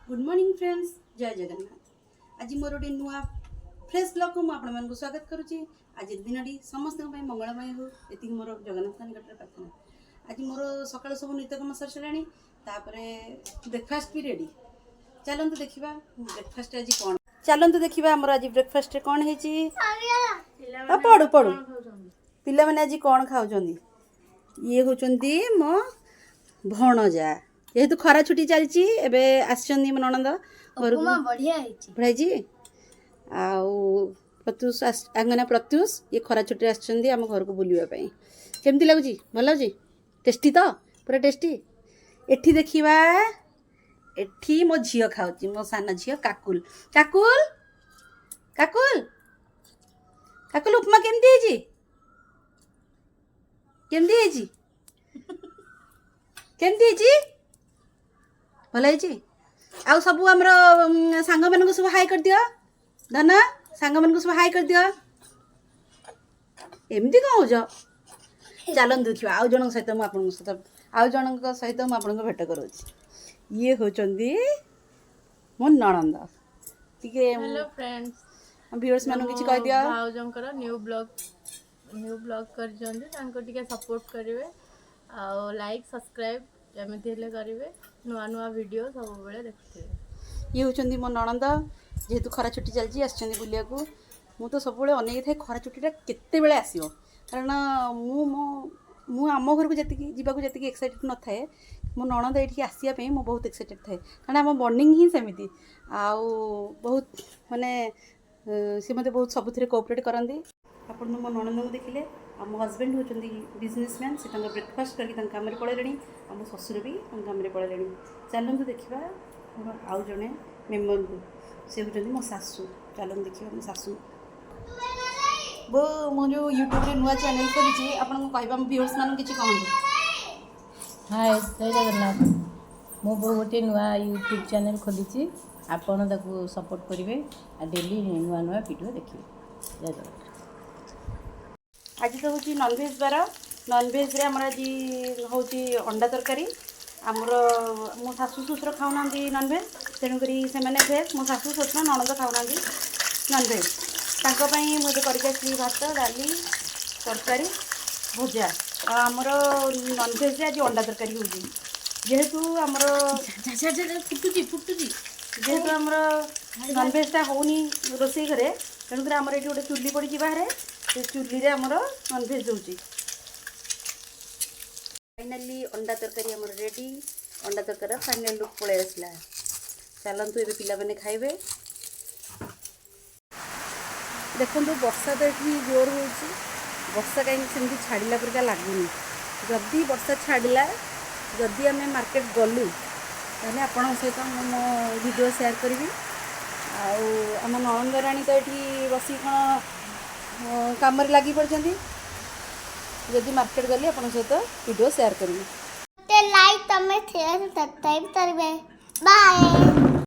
Good morning friends, ଜୟ ଜଗନ୍ନାଥ। ଆଜି ମୋର ଗୋଟେ ନୂଆ ଫ୍ରେଶ୍ ବ୍ଲଗ୍କୁ ମୁଁ ଆପଣମାନଙ୍କୁ ସ୍ୱାଗତ କରୁଛି। ଆଜି ଦିନଟି ସମସ୍ତଙ୍କ ପାଇଁ ମଙ୍ଗଳମୟ ହେଉ, ଏତିକି ମୋର ଜଗନ୍ନାଥଙ୍କ ନିକଟରେ ପ୍ରାର୍ଥନା। ଆଜି ମୋର ସକାଳୁ ସବୁ ନିତ୍ୟକର୍ମ ସରି ସାରିଲାଣି, ତାପରେ ବ୍ରେକଫାଷ୍ଟ ବି ରେଡ଼ି। ଚାଲନ୍ତୁ ଦେଖିବା ବ୍ରେକଫାଷ୍ଟ ଆଜି କ'ଣ। ଚାଲନ୍ତୁ ଦେଖିବା ଆମର ଆଜି ବ୍ରେକଫାଷ୍ଟରେ କ'ଣ ହେଇଛି। ହଁ, ପଢ଼ୁ ପଢ଼ୁ। ପିଲାମାନେ ଆଜି କ'ଣ ଖାଉଛନ୍ତି? ଇଏ ହେଉଛନ୍ତି ମୋ ଭଣଜା। ଯେହେତୁ ଖରା ଛୁଟି ଚାଲିଛି, ଏବେ ଆସିଛନ୍ତି ମୋ ନଣନ୍ଦ ଘରକୁ। ଉପମା ବଢିଆ ହେଇଛି। ବଢ଼ିଆ ହେଇଛି। ଆଉ ପ୍ରତ୍ୟୁଷ, ଆଙ୍ଗନା ପ୍ରତ୍ୟୁଷ, ଇଏ ଖରା ଛୁଟିରେ ଆସିଛନ୍ତି ଆମ ଘରକୁ ବୁଲିବା ପାଇଁ। କେମିତି ଲାଗୁଛି? ଭଲ ଲାଗୁଛି? ଟେଷ୍ଟି ତ? ପୁରା ଟେଷ୍ଟି। ଏଠି ଦେଖିବା, ଏଠି ମୋ ଝିଅ ଖାଉଛି, ମୋ ସାନ ଝିଅ କାକୁଲ। କାକୁଲ, କାକୁଲ, କାକୁଲ, ଉପମା କେମିତି ହେଇଛି? କେମିତି ହେଇଛି? କେମିତି ହେଇଛି? ଭଲ ହେଇଛି। ଆଉ ସବୁ ଆମର ସାଙ୍ଗମାନଙ୍କୁ ସବୁ ହାଇ କରିଦିଅ। ଧନ, ସାଙ୍ଗମାନଙ୍କୁ ସବୁ ହାଇ କରିଦିଅ। ଏମିତି କ'ଣ ହଉଛ? ଚାଲନ୍ତୁ ଦେଖିବା, ଆଉ ଜଣଙ୍କ ସହିତ ମୁଁ ଆପଣଙ୍କୁ ଭେଟ କରାଉଛି। ଇଏ ହେଉଛନ୍ତି ମୋ ନଣନ୍ଦ। ଟିକେ ହ୍ୟାଲୋ ଫ୍ରେଣ୍ଡସ୍। ଭିଉଅର୍ସ ମାନଙ୍କୁ କିଛି କହିଦିଅ। ଭାଉଜଙ୍କର ନ୍ୟୁ ବ୍ଲଗ୍ କରିଛନ୍ତି, ତାଙ୍କୁ ଟିକେ ସପୋର୍ଟ କରିବେ ଆଉ ଲାଇକ୍, ସବସ୍କ୍ରାଇବ୍ ଯେମିତି ହେଲେ କରିବେ। ନୂଆ ନୂଆ ଭିଡ଼ିଓ ସବୁବେଳେ ଦେଖୁଥିବେ। ଇଏ ହେଉଛନ୍ତି ମୋ ନଣନ୍ଦ। ଯେହେତୁ ଖରା ଛୁଟି ଚାଲିଛି, ଆସିଛନ୍ତି ବୁଲିବାକୁ। ମୁଁ ତ ସବୁବେଳେ ଅନେଇକି ଥାଏ ଖରା ଛୁଟିଟା କେତେବେଳେ ଆସିବ, କାରଣ ମୁଁ ଆମ ଘରକୁ ଯେତିକି ଯିବାକୁ ଯେତିକି ଏକ୍ସାଇଟେଡ଼ ନଥାଏ, ମୋ ନଣନ୍ଦ ଏଇଠିକି ଆସିବା ପାଇଁ ମୁଁ ବହୁତ ଏକ୍ସାଇଟେଡ଼ ଥାଏ, କାରଣ ଆମ ବଣ୍ଡିଙ୍ଗ ହିଁ ସେମିତି। ଆଉ ବହୁତ ମାନେ ସେ ମୋତେ ବହୁତ ସବୁଥିରେ କୋଅପରେଟ୍ କରନ୍ତି। ଆପଣ ତ ମୋ ନଣନ୍ଦଙ୍କୁ ଦେଖିଲେ। ଆଉ ମୋ ହଜବେଣ୍ଡ ହେଉଛନ୍ତି ବିଜନେସମ୍ୟାନ୍। ସେ ତାଙ୍କ ବ୍ରେକଫାଷ୍ଟ କରିକି ତାଙ୍କ କାମରେ ପଳେଇଲେଣି। ଆଉ ମୋ ଶ୍ୱଶୁର ବି ତାଙ୍କ କାମରେ ପଳେଇଲେଣି। ଚାଲନ୍ତୁ ଦେଖିବା ମୋର ଆଉ ଜଣେ ମେମ୍ବରଙ୍କୁ। ସେ ହେଉଛନ୍ତି ମୋ ଶାଶୁ। ଚାଲନ୍ତୁ ଦେଖିବା ମୋ ଶାଶୁ। ବୋଉ, ମୁଁ ଯେଉଁ ୟୁଟ୍ୟୁବରେ ନୂଆ ଚ୍ୟାନେଲ୍ ଖୋଲିଛି, ଆପଣଙ୍କୁ କହିବା, ମୋ ଭିଉଅର୍ସମାନଙ୍କୁ କିଛି କହନ୍ତୁ। ହାଏ, ଜୟ ଜଗନ୍ନାଥ। ମୋ ବୋଉ ଗୋଟିଏ ନୂଆ ୟୁଟ୍ୟୁବ୍ ଚ୍ୟାନେଲ୍ ଖୋଲିଛି। ଆପଣ ତାକୁ ସପୋର୍ଟ କରିବେ ଆଉ ଡେଲି ନୂଆ ନୂଆ ଭିଡ଼ିଓ ଦେଖିବେ। ଜୟ ଜଗନ୍ନାଥ। ଆଜି ତ ହେଉଛି ନନଭେଜ୍ ବାର। ନନଭେଜ୍ରେ ଆମର ଆଜି ହେଉଛି ଅଣ୍ଡା ତରକାରୀ। ଆମର ମୋ ଶାଶୁ ଶ୍ୱଶୁର ଖାଉନାହାନ୍ତି ନନଭେଜ୍, ତେଣୁକରି ସେମାନେ ଭେଜ୍। ମୋ ଶାଶୁ, ଶ୍ୱଶୁର, ନଣନ୍ଦ ଖାଉନାହାନ୍ତି ନନଭେଜ୍। ତାଙ୍କ ପାଇଁ ମୁଁ ଏବେ କରିକି ଆସିଲି ଭାତ, ଡାଲି, ତରକାରୀ, ଭଜା। ଆଉ ଆମର ନନଭେଜ୍ରେ ଆଜି ଅଣ୍ଡା ତରକାରୀ ହେଉଛି। ଯେହେତୁ ଆମର ଫୁଟୁଛି ଫୁଟୁଛି, ଯେହେତୁ ଆମର ନନଭେଜ୍ଟା ହେଉନି ରୋଷେଇ ଘରେ, ତେଣୁକରି ଆମର ଏଠି ଗୋଟେ ଚୁଲି ପଡ଼ିଛି ବାହାରେ। ସେ ଚୁଲିରେ ଆମର ନନଭେଜ୍ ହେଉଛି। ଫାଇନାଲି ଅଣ୍ଡା ତରକାରୀ ଆମର ରେଡ଼ି। ଅଣ୍ଡା ତରକାରୀର ଫାଇନାଲ୍ ଲୁକ୍ ପଳେଇ ଆସିଲା। ଚାଲନ୍ତୁ, ଏବେ ପିଲାମାନେ ଖାଇବେ। ଦେଖନ୍ତୁ, ବର୍ଷା ତ ଏଠି ଜୋର ହେଉଛି। ବର୍ଷା କାହିଁକି ସେମିତି ଛାଡ଼ିଲା ପରିକା ଲାଗୁନି। ଯଦି ବର୍ଷା ଛାଡ଼ିଲା, ଯଦି ଆମେ ମାର୍କେଟ ଗଲୁ, ତାହେଲେ ଆପଣଙ୍କ ସହିତ ମୁଁ ମୋ ଭିଡ଼ିଓ ସେୟାର କରିବି। ଆଉ ଆମ ନଣନ୍ଦ ରାଣୀ ତ ଏଠି ବସିକି କ'ଣ କାମରେ ଲାଗି ପଡ଼ିଛନ୍ତି। ଯଦି ମାର୍କେଟ ଗଲି, ଆପଣଙ୍କ ସହିତ ଭିଡ଼ିଓ ସେୟାର କରିବି। ମତେ ଲାଇକ୍, ତମେ ସେୟାର, ସବସ୍କ୍ରାଇବ୍ କରିବେ। ବାଏ।